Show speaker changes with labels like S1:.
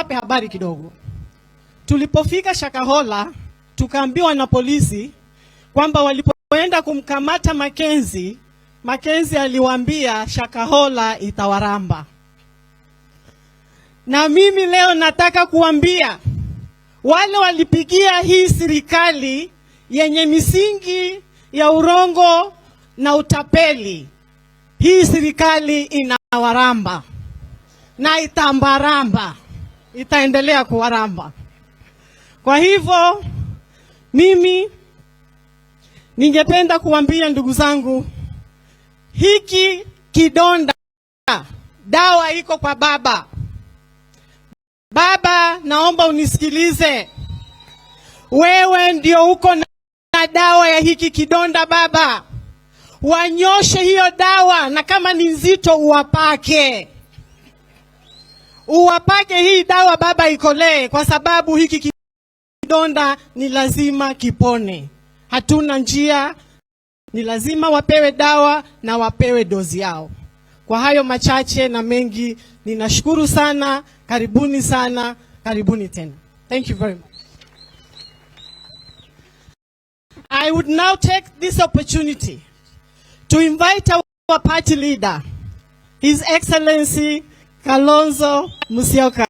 S1: Niwape habari kidogo. Tulipofika Shakahola tukaambiwa na polisi kwamba walipoenda kumkamata Makenzi, Makenzi aliwaambia Shakahola itawaramba. Na mimi leo nataka kuambia wale walipigia hii serikali yenye misingi ya urongo na utapeli, hii serikali inawaramba na itambaramba, itaendelea kuwaramba. Kwa hivyo mimi ningependa kuambia ndugu zangu, hiki kidonda dawa iko kwa baba. Baba, naomba unisikilize. Wewe ndio uko na dawa ya hiki kidonda baba. Wanyoshe hiyo dawa, na kama ni nzito uwapake, uwapake hii dawa baba, ikolee, kwa sababu hiki kidonda ni lazima kipone. Hatuna njia, ni lazima wapewe dawa na wapewe dozi yao. Kwa hayo machache na mengi, ninashukuru sana. Karibuni sana, karibuni tena. Thank you very much. I would now take this opportunity to invite our party leader, His Excellency Kalonzo Musyoka.